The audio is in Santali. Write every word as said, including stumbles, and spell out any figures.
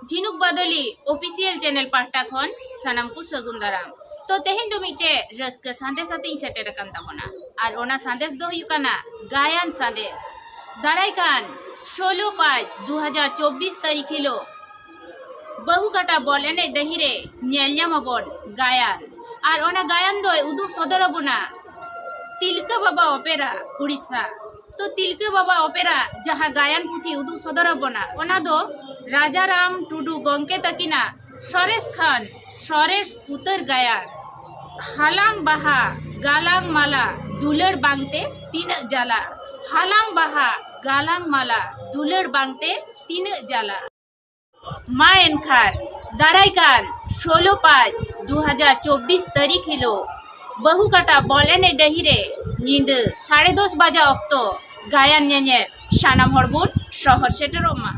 ᱡᱷᱤᱱᱩᱠ ᱵᱟᱫᱚᱞᱤ ᱚᱯᱷᱤᱥᱤᱭᱟᱞ ᱪᱮᱱᱮᱞ ᱯᱟᱦᱴᱟ ᱠᱷᱚᱱ ᱥᱟᱱᱟᱢ ᱠᱚ ᱥᱟᱹᱜᱩᱱ ᱫᱟᱨᱟᱢ᱾ ᱛᱚ, ᱛᱮᱦᱮᱧ ᱫᱚ ᱢᱤᱫᱴᱮᱡ ᱨᱟᱹᱥᱠᱟᱹ ᱥᱟᱸᱫᱮᱥ ᱟᱛᱮ ᱤᱧ ᱥᱮᱴᱮᱨ ᱟᱠᱟᱱ ᱛᱟᱵᱚᱱᱟ, ᱟᱨ ᱚᱱᱟ ᱥᱟᱸᱫᱮᱥ ᱫᱚ ᱦᱩᱭᱩᱜ ᱠᱟᱱᱟ ᱜᱟᱭᱟᱱ ᱥᱟᱸᱫᱮᱥ᱾ ᱫᱟᱨᱟᱭ ᱠᱟᱱ ᱥᱳᱞᱳ ᱯᱟᱸᱪ ᱫᱩ ᱦᱟᱡᱟᱨ ᱪᱚᱵᱵᱤᱥ ᱛᱟᱹᱨᱤᱠᱷ ᱦᱤᱞᱳᱜ ᱵᱟᱹᱦᱩᱠᱟᱴᱟ ᱵᱚᱞ ᱮᱱᱮᱡ ᱰᱟᱹᱦᱤ ᱨᱮ ᱧᱮᱞ ᱧᱟᱢ ᱟᱵᱚᱱ ᱜᱟᱭᱟᱱ, ᱟᱨ ᱚᱱᱟ ᱜᱟᱭᱟᱱ ᱫᱚᱭ ᱩᱫᱩᱜ ᱥᱚᱫᱚᱨ ᱟᱵᱚᱱᱟ ᱛᱤᱞᱠᱟᱹ ᱵᱟᱵᱟ ᱚᱯᱮᱨᱟ, ᱩᱲᱤᱥᱥᱟ᱾ ᱛᱚ, ᱛᱤᱞᱠᱟᱹ ᱵᱟᱵᱟ ᱚᱯᱮᱨᱟ ᱡᱟᱦᱟᱸ ᱜᱟᱭᱟᱱ ᱯᱩᱛᱷᱤ ᱩᱫᱩᱜ ᱥᱚᱫᱚᱨ ᱟᱵᱚᱱᱟ, ᱚᱱᱟ ᱫᱚ ᱨᱟᱡᱟᱨᱟᱢ ᱴᱩᱰᱩ ᱜᱚᱢᱠᱮ ᱛᱟᱹᱠᱤᱱᱟᱜ ᱥᱚᱨᱮᱥ ᱠᱷᱟᱱ ᱥᱚᱨᱮᱥ ᱩᱛᱟᱹᱨ ᱜᱟᱭᱟᱱ᱾ ᱦᱟᱞᱟᱝ ᱵᱟᱦᱟ ᱜᱟᱞᱟᱝ ᱢᱟᱞᱟ ᱫᱩᱞᱟᱹᱲ ᱵᱟᱝᱛᱮ ᱛᱤᱱᱟᱹᱜ ᱡᱟᱞᱟ᱾ ᱦᱟᱞᱟᱝ ᱵᱟᱦᱟ ᱜᱟᱞᱟᱝ ᱢᱟᱞᱟ ᱫᱩᱞᱟᱹᱲ ᱵᱟᱝᱛᱮ ᱛᱤᱱᱟᱹᱜ ᱡᱟᱞᱟ᱾ ᱢᱟ ᱮᱱᱠᱷᱟᱱ ᱫᱟᱨᱟᱭ ᱠᱟᱱ ᱥᱳᱞᱳ ᱯᱟᱸᱪ ᱫᱩ ᱦᱟᱡᱟᱨ ᱪᱚᱵᱵᱤᱥ ᱛᱟᱹᱨᱤᱠᱷ ᱦᱤᱞᱳᱜ ᱵᱟᱹᱦᱩᱠᱟᱴᱟ ᱵᱚᱞ ᱮᱱᱮᱡ ᱰᱟᱹᱦᱤ ᱨᱮ ᱧᱤᱫᱟᱹ ᱥᱟᱲᱮ ᱫᱚᱥ ᱵᱟᱡᱟ ᱚᱠᱛᱚ ᱜᱟᱭᱟᱱ ᱧᱮᱧᱮᱞ ᱥᱟᱱᱟᱢ ᱦᱚᱲ ᱵᱚᱱ ᱥᱚᱦᱚᱨ ᱥᱮᱴᱮᱨᱚᱜ ᱢᱟ᱾